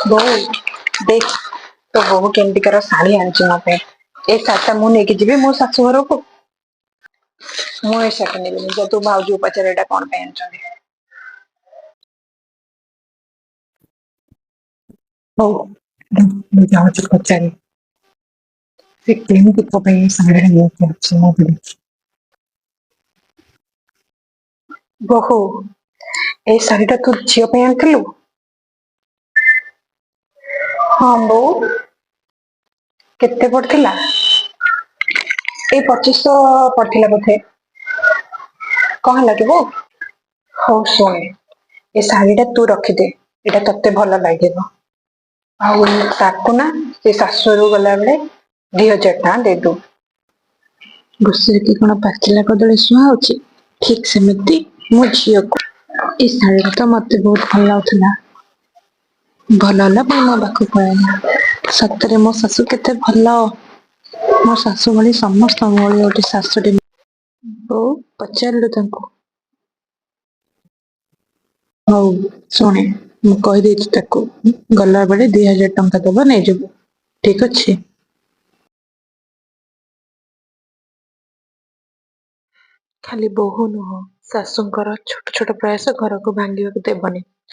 ବୋଉ, ଦେଖ ତୋ ବୋହୂ କେମିତିକାର ଶାଢୀ ଆଣିଛି ମୋ ପାଇଁ। ଏ ଶାଢୀଟା ମୁଁ ନେଇକି ଯିବି ମୋ ଶାଶୁ ଘରକୁ। ମୁଁ ଏ ଶାଢୀ ନେବିନି, ଯା ତୁ ଭାଉଜକୁ ପଚାରେ ଏଇଟା କଣ ପାଇଁ ଆଣିଛନ୍ତି। ହଉ, ମୁଁ ଯାଉଛି ପଚାରେ ସେ କେମିତି ତୋ ପାଇଁ ଏ ଶାଢୀଟା ନେଇକି ଆସିଛି, ମୁଁ ବି ଦେଖେ। ବୋହୂ, ଏ ଶାଢୀଟା ତୁ ଝିଅ ପାଇଁ ଆଣିଥିଲୁ? ହଁ ବୋଉ। କେତେ ପଡିଥିଲା? ଏଇ 2500 ପଡିଥିଲା ବୋଧେ। କଣ ହେଲା କି ବୋଉ? ହଉ ଶୁଣେ, ଏ ଶାଢୀଟା ତୁ ରଖିଦେ, ଏଇଟା ତତେ ଭଲ ଲାଗିବ। ଆଉ ତାକୁ ନା ସେ ଶାଶୁଘରକୁ ଗଲାବେଳେ 2000 ଟଙ୍କା ଦେଇଦବୁ। ଘୁଷୁରିକି କଣ ପାଚିଲା କଦଳୀ ସୁହା ହଉଛି, ଠିକ ସେମିତି ମୋ ଝିଅକୁ ଏଇ ଶାଢୀଟା ତ ମତେ ବହୁତ ଭଲ ଲାଗୁଥିଲା। ଭଲ ହେଲା ପୁଣି ମୋ ପାଖକୁ ପଳେଇଲା। ସତରେ ମୋ ଶାଶୁ କେତେ ଭଲ। ମୋ ଶାଶୁ ଭଳି ସମସ୍ତଙ୍କ ଭଳି ଗୋଟେ ଶାଶୁଟେ। ବୋଉ, ପଚାରିଲୁ ତାଙ୍କୁ। ହଉ ଶୁଣେ, ମୁଁ କହିଦେଇଛି ତାକୁ ଗଲାବେଳେ 2000 ଟଙ୍କା ଦବ, ନେଇଯିବୁ, ଠିକ ଅଛି? ଖାଲି ବୋହୂ ନୁହଁ, ଶାଶୁଙ୍କର ଛୋଟ ଛୋଟ ପ୍ରୟାସ ଘରକୁ ଭାଙ୍ଗିବାକୁ ଦେବନି।